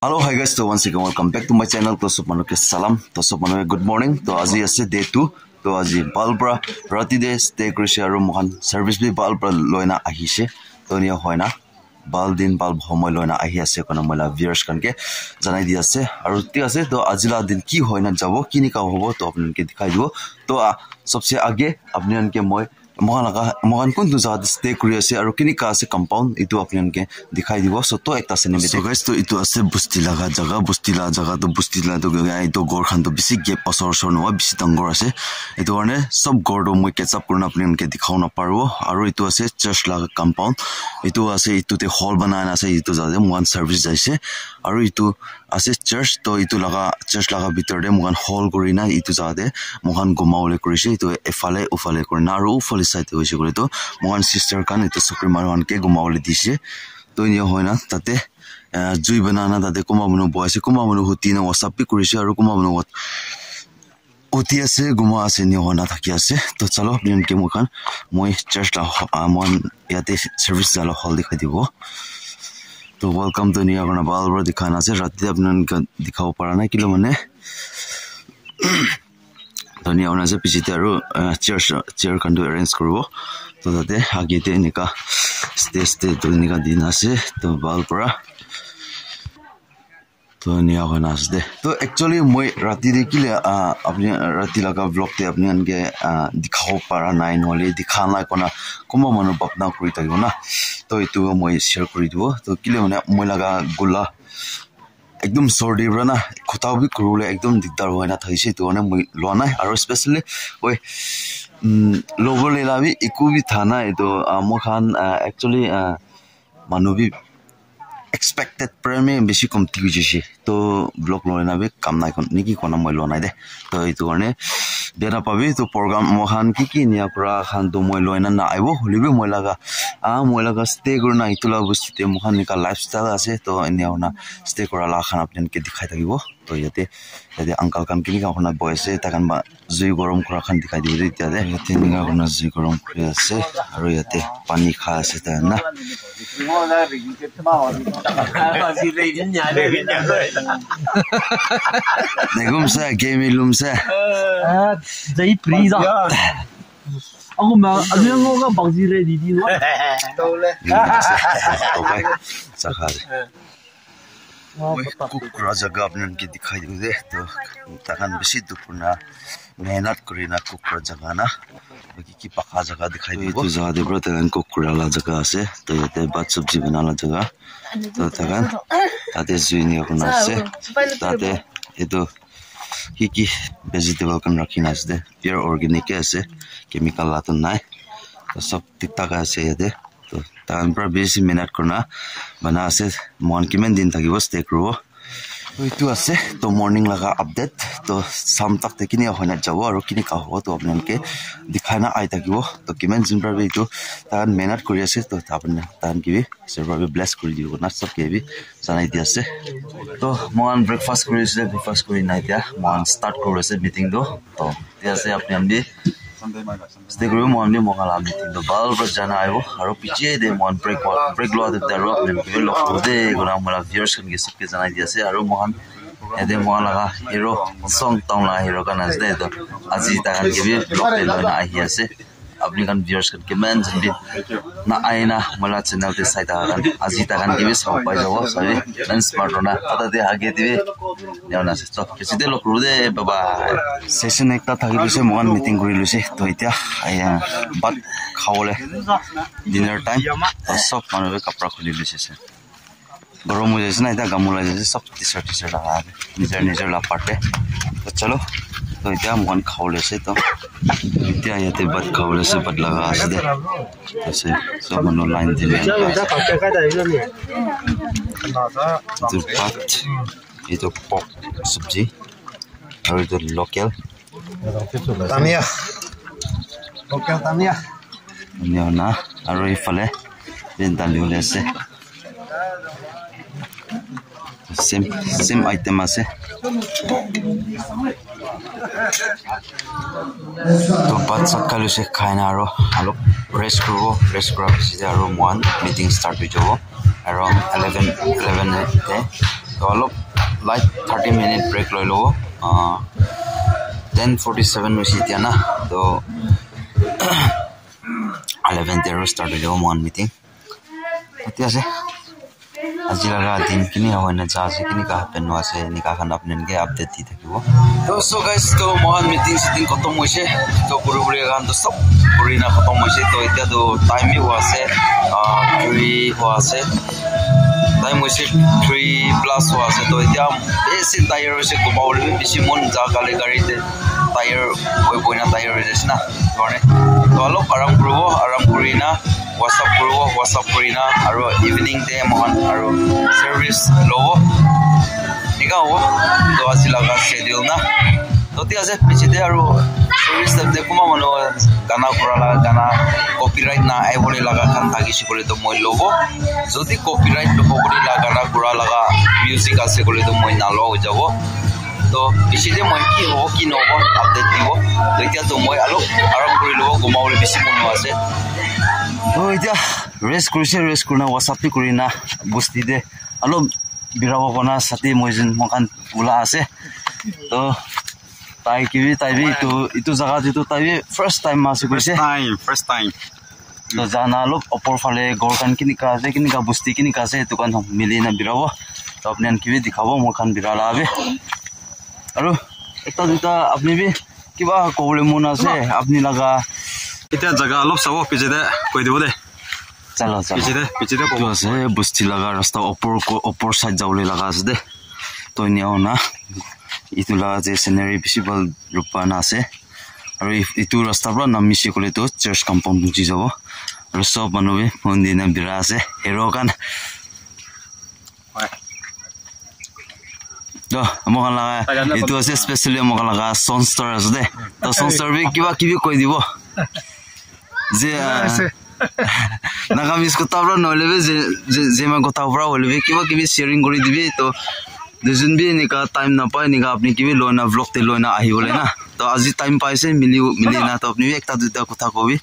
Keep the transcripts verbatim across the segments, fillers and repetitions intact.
Hello, hi guys, so once again welcome back to my channel. To sob manu ke salam, to sob manu ke good morning. To aji ase day two, to aji bhal para rati te stay kurise aru moikhan service bi bhal para loina ahise. To enia hoina bhal din bhal homoi loina ahi ase koina moi la viewers khan ke janai di ase. Aru thik ase, to aji la din ki hoina jabo, kinika hobo, to apni khan ke dikhai dibo. To ah, sabse aage apni khan ke moi moikhan laga, moikhan kuntu jaga te stay kuri ase aru kinika ase compound, etu apni khan ke dikhai dibo. So, to ekta cinematic. So, guys, to etu ase busti laga jaga, busti laga jaga to, busti laga to, etu ghor khan to bishi gap osor osor nohoi, bishi dangor ase. Etu karne sob ghor to moi catch up kurina apni khan ke dikhabo naparibo. Aru etu ase church laga compound, etu ase, etu te hall banai na ase, etu jaga te moikhan service jaise. Aru etu ase church, to etu laga church laga bitor te moikhan hall kurina etu jaga te moikhan gumawole kurise, etu efale ufale kurina, aru ufale side te hoise koile to moikhan sister khan, etu sukri manu khan ke gumawole dise. To enia hoina tate, ah, jui banana tate kunba manu bohi ase, kunba manu huti na wasap bi kurise, aru kunba manu wat-, uthi ase, guma ase, enia hoina thaki ase. To chalo, apni khan ke moikhan, moi church la ho-, ah, moikhan yate service jala hall dikhai dibo. To welcome to enia kurina bhal para dikhai na ase. Rati te apni khan ke dikhabo para nai, kile mane, to enia hoina ase, piche te aru, ah, chair, chair khan tu arrange kuribo. To tate aage te enika stage te to enika dina ase. To bhal para to enia hoina ase de. To actually moi rati te kile, ah, apni rati laga vlog te apni khan ke, ah, dikhabo para nai, nohole dikha nai koina kunba manu bhabna kuri thakibo na. To etu moi share kuri dibo. To kile mane moi laga gula ekdum sordi para na, khota bi kuribole ekdum dikdar hoi na thakise, etu karne moi lua nai. Aru specially, oi, um, lobole la bi eku bi tha nai. Etu, ah, moikhan, ah, actually, ah, manu bi expected para mi bishi komti hoi jaise. To vlog loi na bi kam nai kon, niki kona moi lua nai de. To etu karne bia napabi, to program moikhan ki ki enia kura khan to moi loi na na aibo, hoile bi moi laga, ah, moi laga stay kurina etu la bosti te moikhan enika lifestyle ase. To enia hoina stay kura la khan apni khan ke dikhai thakibo. To yate, yate uncle khan kinika hoina bohi ase, tai khan ba jui gorom kura khan dikhai dibo de etia de. Yate enika kurina jui gorom kuri ase, aru yate pani khai ase tai khan na. Degum sa, game lum sa. Ah, jai pri za. Aku ma, aku yang ngoga bangji re di di no. Lum sa. Okay. Sakha. Moi cook kura jaga apni khan ke dikhai dibo de. To, tai khan bishi dukh kurina, mehnat kurina cook kura jaga na. Ki ki pakha jaga dikhai dibo. Etu jaga de para tai khan cook kura la jaga ase. To, yate bhat sabji bana la jaga. To, tai khan tate jui enia kurina ase. Tate etu ki ki vegetable khan rakhi na ase de. Pure organic ke ase. Chemical la to nai. To, sob thik thak ase yate. To, tai khan para bishi mehnat kurina bana ase. Moikhan kiman din thakibo, stay kuribo. To, etu ase. To, morning laga update. To, sham tak te kinika hoina jabo aru kinika hobo, to, apni khan ke dikhai na ai thakibo. To, kiman din para bi etu tai khan mehnat kuri ase. To, tai khan, tai khan ke bi, Isor para bi bless kuri dibo na, sob ke bi janai di ase. To, moikhan breakfast kuri ase, breakfast kuri na etia moikhan start kuri ase meeting to. To, etia ase apni khan bi stay kuribo, moikhan bi moikhan la meeting to bhal para jana aibo. Aru piche te moikhan break, break lua te aru apni khan ke bi log kuribo de, koina moi la viewers khan ke sob ke janai di ase. Aru moikhan yate moikhan laga hero, Song Town la hero khan ase de, to aji tai khan ke bi vlog te loina ahi ase. Apni khan viewers khan kiman jon bi na aina moi la channel te sai thaka khan, aji tai khan ke bi sabo pai jabo, sorry, iman smart hona, tate aage te bi. Enia hoina ase. To, piche te log kuribo de, bye bye. Session ekta thaki loise, moikhan meeting kuri loise. To, etia, eh, bhat khabole dinner time. To, sob manu bi kapra khuli loise. Gorom hoi jaise na, etia gam ulai jaise, sob t-shirt, t-shirt lagai ase, nijor nijor la part te. To, chalo, to, etia moikhan khabole ase, to, etia yate bhat khabole ase, bhat laga ase de. Ase, sob manu line te line te ase. Etu bhat, etu pork sabji, aru etu local. Tania. Local Tania. Enia hoina, aru ephale bi dali ulai ase. Same, same item ase. To bhat sat khai loise, khai na aro alop rest kuribo, rest kura piche te aro moikhan meeting start hoi jabo around eleven, eleven te. To alop like thirty minute break loi lobo. Ah, ten forty seven hoise etia na. To eleven te aro start hoi jabo moikhan meeting. Ati ase. Aji laga din kini hoina ja ase, kini ka happen hoi ase, enika khan apni khan ke update di thakibo. To, so guys, to moikhan meeting sitting khatam hoise. To kuri kuri khan to sob kuri na khatam hoise. To etia to time bi hoi ase, ah, three hoi ase. Time hoise three plus hoi ase. To etia besi tired hoise, guma bole bi besi mon ja kale gari te tired hoi boina tired hoi jaise na. Karne to alop aram kuribo, aram kuri na WhatsApp kuribo, WhatsApp kuri na aro evening te moikhan aro service lobo. Enika hobo. To aji laga schedule na. To thik ase, piche te aro service time te kunba manu gana kura laga gana copyright na ahibole laga khan thakise koile to moi lobo. Jodi copyright nohobole laga gana kura laga music ase koile to moi nalo hoi jabo. To piche te moi ki hobo ki nohobo update dibo. To etia to moi alop aram kuri lobo, guma bole besi mon hoi ase. To etia rest kurise, rest kurina WhatsApp bi kurina bosti te alop birabo kona sati moi jin moikhan bula ase. To tai ki bi, tai bi itu, itu jaga te tu tai bi first time ase koise. First time, first time. To jana alop opor phale ghor khan kinika ase, kinika bosti kinika ase, etu khan mili na birabo. To apni khan ki bi dikhabo, moikhan bira la bi. Aru ekta duita apni bi kiba kobole mon ase, apni laga. Etia jaga alop sabo, piche te koi dibo de. Chalo, chalo. Piche te, piche te kobo. Etu ase bosti laga rasta opor ko, opor side jabole laga ase de. To enia hoina etu laga je scenery bishi bhal rup pana ase. Aru if-, etu rasta para namise koile tu church compound buji jabo. Aru sob manu bi phone dina bira ase. Hero khan. To, moikhan laga, etu ase specially moikhan laga sound star ase de. To sound star bi kiba kibi koi dibo. Je, ah, Nagamese kotha para nohoile bi, je, je, Zema kotha para hoile bi, kiba kibi sharing kuri dibi. To, duijon bi enika time napai, enika apni kibi loina vlog te loina ahibole na. To, aji time paise, mili, mili na, to apni bi ekta duita kotha kobi.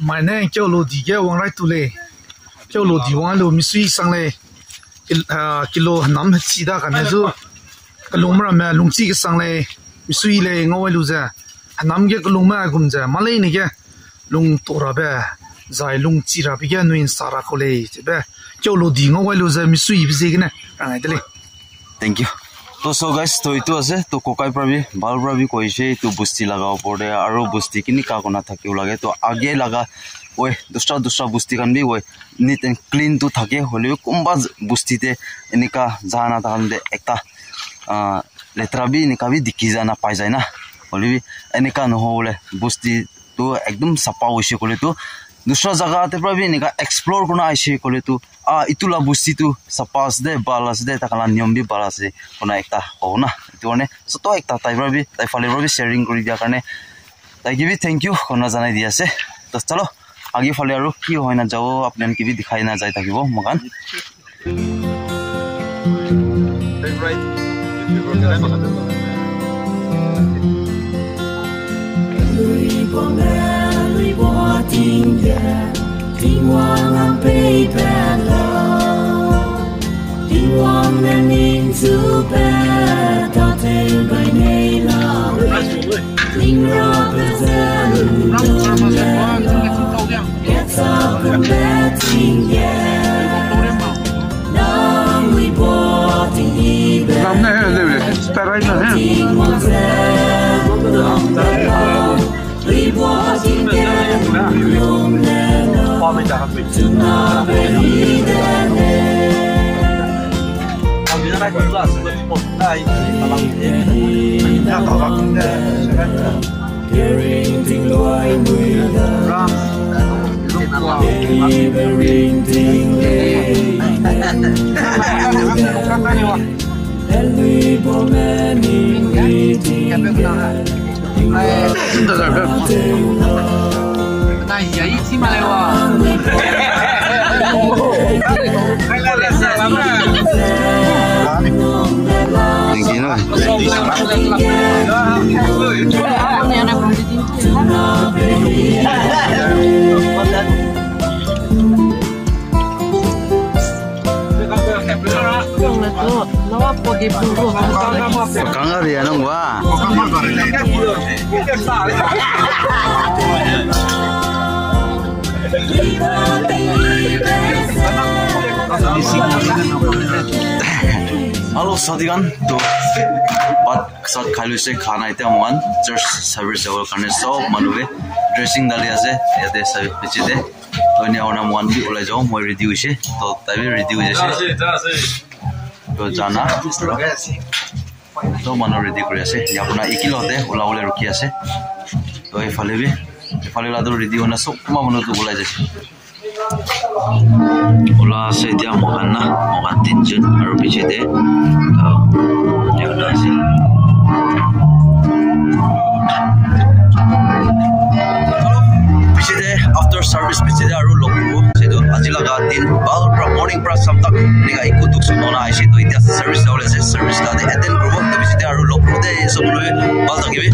Mane, kyo lo di ke wang rai tu le. Kyo lo di wang lo, misui sang le. Kil-, ah, kilo nam chi da ka ne zu. Kalung mra me lung chi ke sang le. Misui le ngawai lu ze. Nam ke kalung ma gum ze. Ma le ni ke. Lung to ra be. Zai lung chi ra bi ke nuin sa ra ko le. Ze be. Kyo lo di ngawai lu ze misui bi ze ke ne. Rangai de le. Thank you. To, so guys, to etu ase, to kokai para bi, bhal para bi koise, etu bosti laga opor te, aru bosti kinika kona thakibo lage, to age laga, oi, dusra, dusra bosti khan bi, oi, neat and clean to thake, hoile bi kunba bosti te enika jana tahan te ekta, ah, letra bi enika bi dikhi jana pai jai na, hoile bi enika nohobole bosti tu ekdum sapha hoise koile tu, dusra jaga te para bi enika explore kurina aise koile tu, ah, etu la bosti tu sapha ase de, bhal ase de, takhan la niyom bi bhal ase, koina ekta hobo na. Etu karne soto ekta tai para bi, tai phale para bi sharing kuri dia karne, tai ke bi thank you koina janai di ase. To chalo, age phale aru ki hoina jabo, apni khan ke bi dikhai na jai thakibo moikhan. Thank you, no? Kanga dia nang wa. Hello, sadigan. To bhat sat khai loise, khana ite mohan church service jabo karne sob manu ke dressing dali ase yate sai piche te. To enia hoina mohan bi ulai jabo, moi ready hoise, to tai bi ready hoi ase. To jana. To manu ready kuri ase. Enia hoina ekilok te ulabole rukhi ase. To ephale bi, ephale la to ready hoina sob manu to ulai jaise. Ola ase etia moikhan na, moikhan tinjun aru piche te, ah, ekta ase. Piche te, after service piche te aru log kuribo. Etu aji laga din bhal pra morning pra sham tak enika eku dukh sunaona aise. To etia service jabole ase, service la te attend kuribo. Etu piche te aru log kuribo de, sob manu bhal thakibi.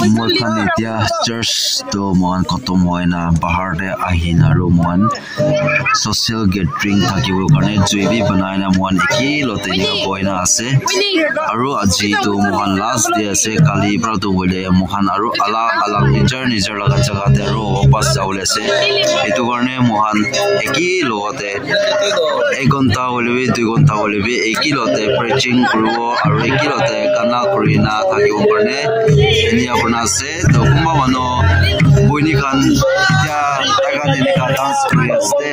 Moikhan Etia church toh moikhan khotom hoina bahar te ahina aru moikhan social gathering thakibo karne jui bi banai na moikhan ekelogte enika bohi na ase. Aru aji toh moikhan last day ase, kali pra toh hoile moikhan aru alak alak nijor nijor laga jaga te aru wapas jabole ase. Etu karne moikhan ekelogte ek ghonta hoile bi, dui ghonta hoile bi, ekelogte preaching kuribo aru ekelogte gana kurina thakibo karne enika kurina ase. Toh kunba manu boini khan etia tai khan enika dance kuri ase.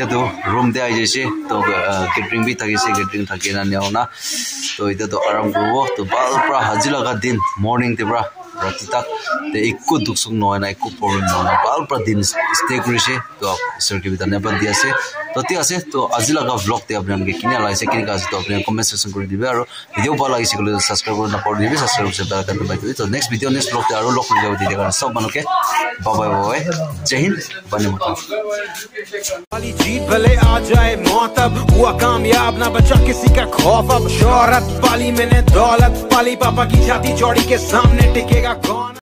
Etu room te ahi jaise, to, ah, catering bi thakise, catering thakina nehona. To etia to aram kuribo, to bhal pra haji laga din, morning te pra rati tak te ekko duk suk nohoi na, ekko problem nohoi na, bhal pra din stay kurise. To isor ke bi dhanyabad di ase. To thik ase, to aji laga vlog te apni khan ke kini laga ase, kini ka ase, to apni comment section kuri dibe aru Video bhal lagise koile subscribe kurina napahoribi, subscribe kurina bell icon dabai dibi. To next video, next vlog te aru log kuri jabo, tetia karone sob manu ke bye bye, bye bye. Jai Hind, Vande Mataram. वाली जीत भले आ जाए मौत, अब हुआ कामयाब, ना बचा किसी का खौफ। अब शोहरत पाली मैंने, दौलत पाली, पापा की छाती चौड़ी के सामने टिकेगा कौन?